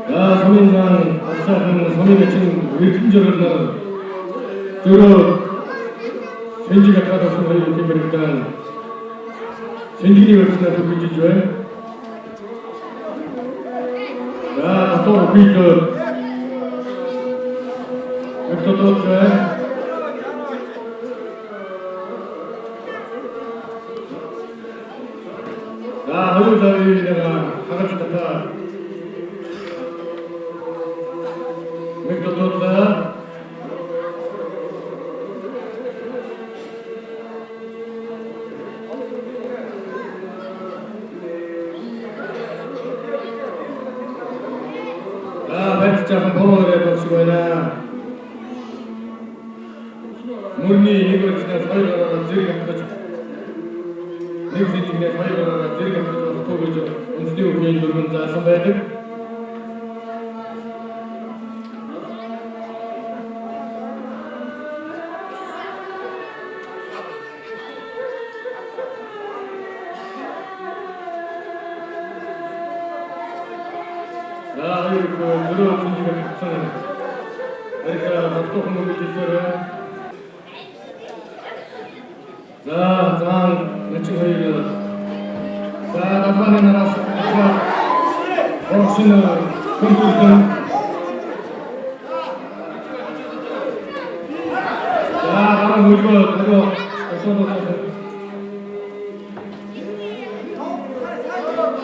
За сумын зам батсайхан сумын нэчин Эрдэнэ жаргалаар зөрөө сэнжиг атгаад авсан хоёр хүн барилдаан сэнжигний барьцнаар хүргэж байна. Үхийлөө Өктөдөөч байна. За хоёулаа нэг хагаж татаа. Өктөдөөч. Жаахан буугаар явах шиг байна. Мөрний нэг өрчнөөс хоёр гараараа зэрэг хатгаж нэг зинжигнээс хоёр гараараа зэрэг хатгаж болохгүй гэж үндэсний үеийн дүрмэн заасан байдаг. За хоёр зөрөө зинжиг хатсан. Арха батхан мөрөж ирсээр. За заан начин хоёр. За давханы нараас оршин хүндлэн. За гарan хөлгөө тариу тосоод.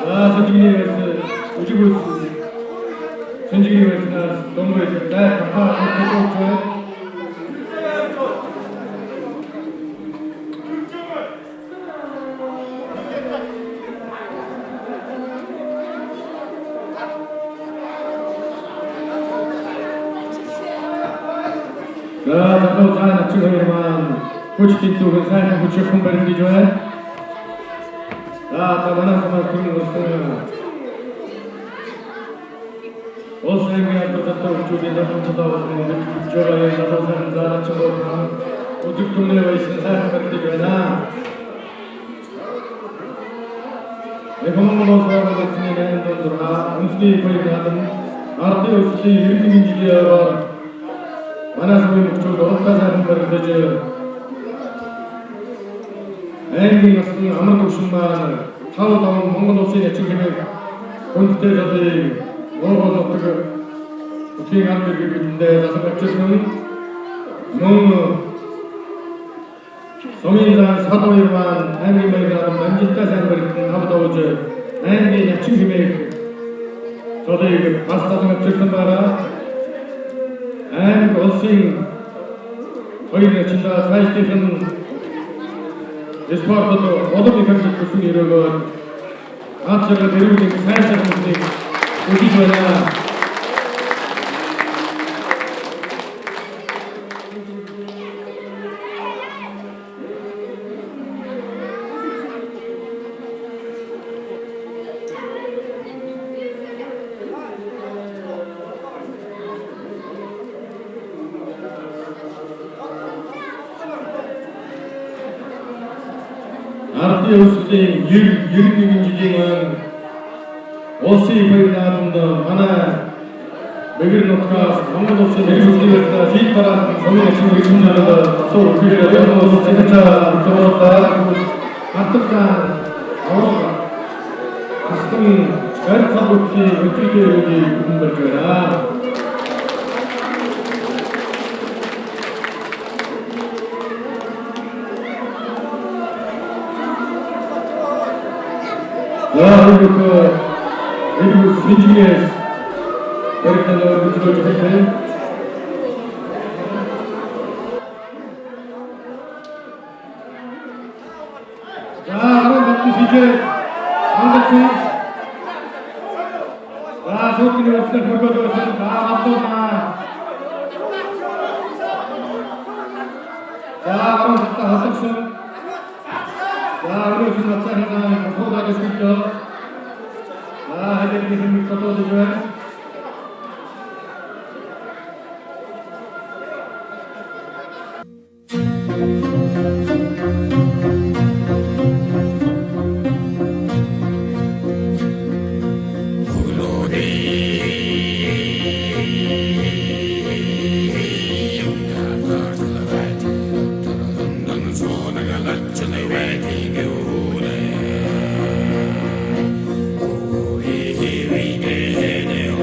За сэжигний үжиг Сэнжигний байснаас домбой зай хахаа хатгууч байна. За залуу заа начин хоёр маань хүч тэнцвэрхэн сайхан хүчрхэн баригдаж байна. За одоо манай самар түрэн болсон. Улс аймгийн албан хүчүүдийн 77 болон мэдж байгаа юм залуу сайхан заа начин хоёр өдөр түмний байсан сайхан баригдаж байна. Монгол улс орны 806 үндэсний баяр наадам ардын өслийн 91 жилийн ороор манай сумын мөхчүүд уралдаа сайхан баригдаж аймгийн насны амар төвшин маань 5 Монгол улсын начин хэмээх хүндтэй золыг Монгол нутаг нутгийн ард иргэдэндээ засаг авчирсан мөн сумын зан сад хоёр маань аймгийн баяр наадам амжилттай сайн баригдан 5 давж аймгийн начин хэмээх золыг бас засаг авчирсан байгаа. Аймаг улсын хоёр начиндаа цаашдын спортод улам их амжилт хүсэн өрөөгөө ганц зэрэг эрүүл сайн сайхныг үзэж байна. Ардын өслийн 91 жилийн өмнө улсын баяр наадамд манай Бэгэр нутгаас Монгол улсын хэрэгслийн байдлаа шийд дараах сумын ачин хэрэгсэн суур үгээр улс захирчаа туулаа хатган орог астан барь цалгуудын өдрийн өрөөний хүлэн барьж байна. За хэрэг энэ сэнжигнээс баригдан өргөжлөж байна. За арван батны сижээ хангалтсан. За шүүхний өргөжлөх хөргөж байсан. За авдуулаа. За арван батны хасагсан. За өрөөс нь цаашаа хасуулаад өсгөлөө. За хэлний хэмжээ тодорхойлж байна. Here we go.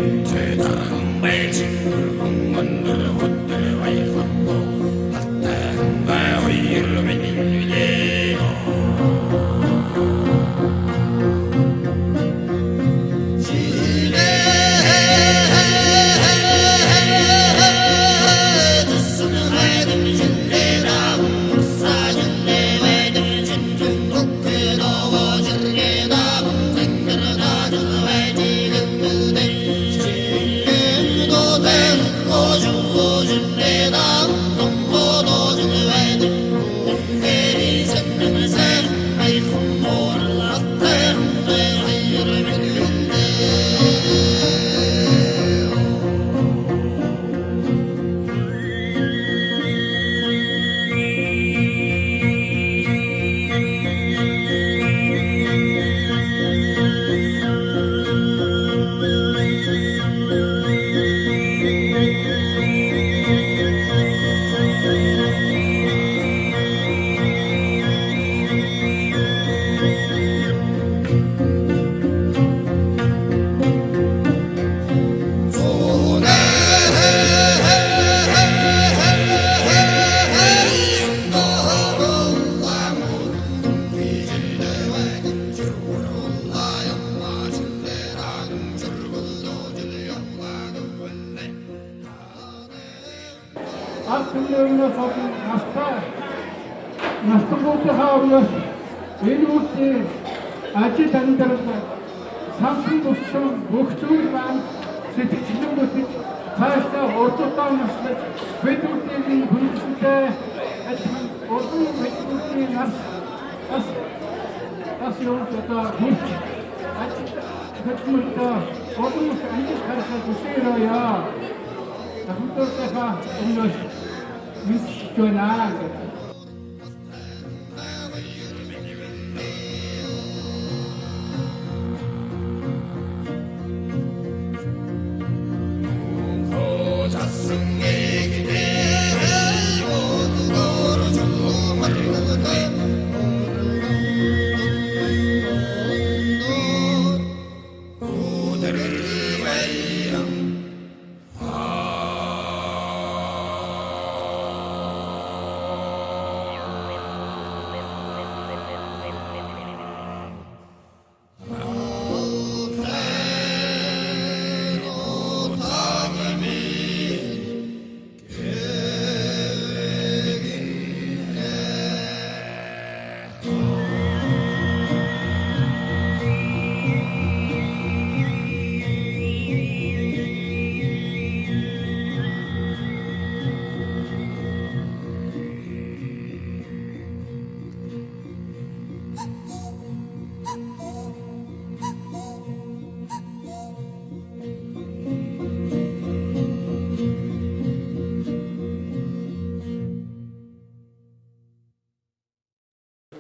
орноос энэ үрдийн ажил амьдрал самсан төвчсөн бүх зүйл маань сэтгэлэн бүтэж цаашдаа урдтаа наслаж бид бүхний хүндэстэй адилхан улам бид бүхний нас бас явж одоо хүч ажил хөдөлмөртөө улам их амжилт харахад хүсээрээ. Ахмадуудынхаа өмнөөс мэдчихэж байна.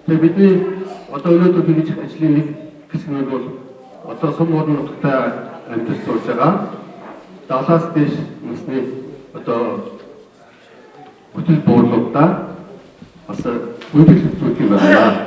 Тэгээ бидний одоо өнөөдөр хийж ажлын нэг хэсэг нь бол одоо сум орон нутагт амьдарч сууж байгаа 70-аас дээш насны одоо бүтэл буурлуудаа бас хүндэтгэл үзүүлэх юм байна.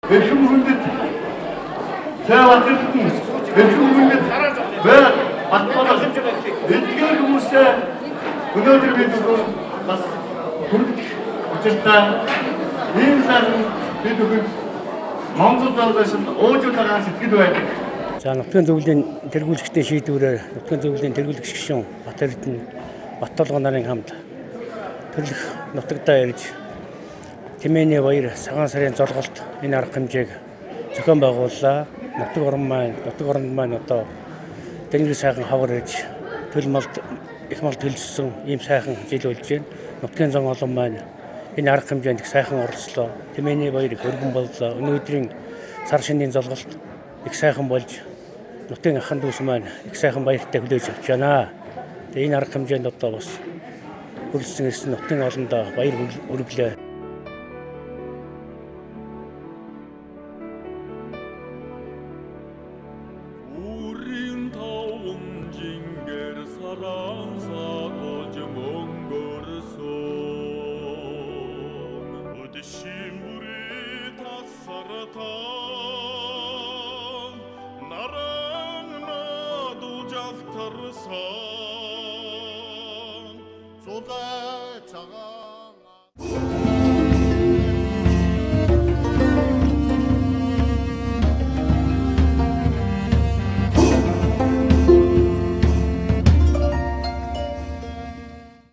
Эрхэм хүндэт Цай-Батэрдэн, эрхэм хүндэт Батболон эдгээр хүмүүсээ өнөөдөр бид бас хүргэх учиртай ийм сайхан бид бүхэнд Монгол залуусад уужуулагаан сэтгэл байдаг. За нутгийн зөвлөлийн тэргүүлэгчдийн шийдвэрээр нутгийн зөвлөлийн тэргүүлэгч гишүүн Батэрдэн Баттолгоо нарын хамт төрлөх нутагдаа ирж Тэмээний баяр цагаан сарын золголт энэ арга хэмжээг зохион байгууллаа. Нутаг орон маань, нутаг оронд маань одоо тэнгэр сайхан хавар ирж төл малд их мал төлссөн ийм сайхан жил болж байна. Нутгийн зан олон маань энэ арга хэмжээнд их сайхан оролцлоо. Тэмээний баяр их өргөн боллоо. Өнөөдрийн сар шинийн золголт их сайхан болж нутгийн ахан дүүс маань их сайхан баяртай хүлээж авч байна. Тэгээ энэ арга хэмжээнд одоо бас хүрэлцэн ирсэн нутгийн олондоо баяр өргөлөө. Зулай цагаан